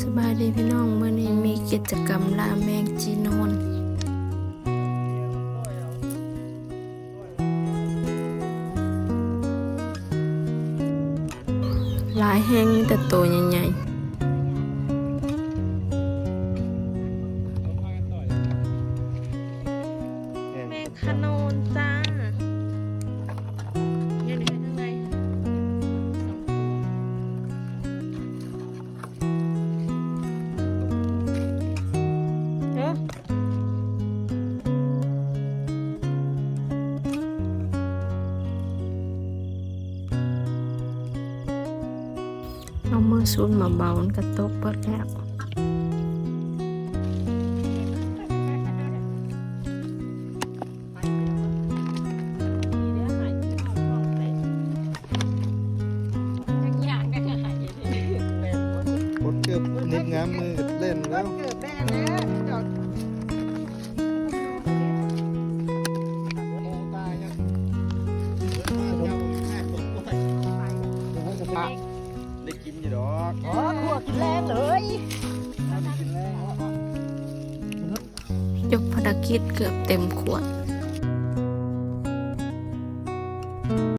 ສະບາຍດີພີ່ນ້ອງ, ມື້ນີ້ມີກິດຈະກຳລ່າແມງຈີນູນ. ຫຼາຍແຮງ, ມີແຕ່ໂຕໃຫຍ່ໆ. ແມງຂະໂນນຈ້າ. ຢູ່ໃນ ຂ້າງໃນສອງຕົວ. ເອີ. ເອົາມືຊຸນມາເບົາ ມັນກະຕົກເບິດແລ້ວ. ຄົນເກືອບໜິບງາມມືກະແລ່ນແລ້ວ. ໄດ້ກິນຢູ່ດອກ. ໂອ້ ຂົ້ວກິນແລງເລີຍ. ຈົບພາລະກິດເກືອບເຕັມຂວດ.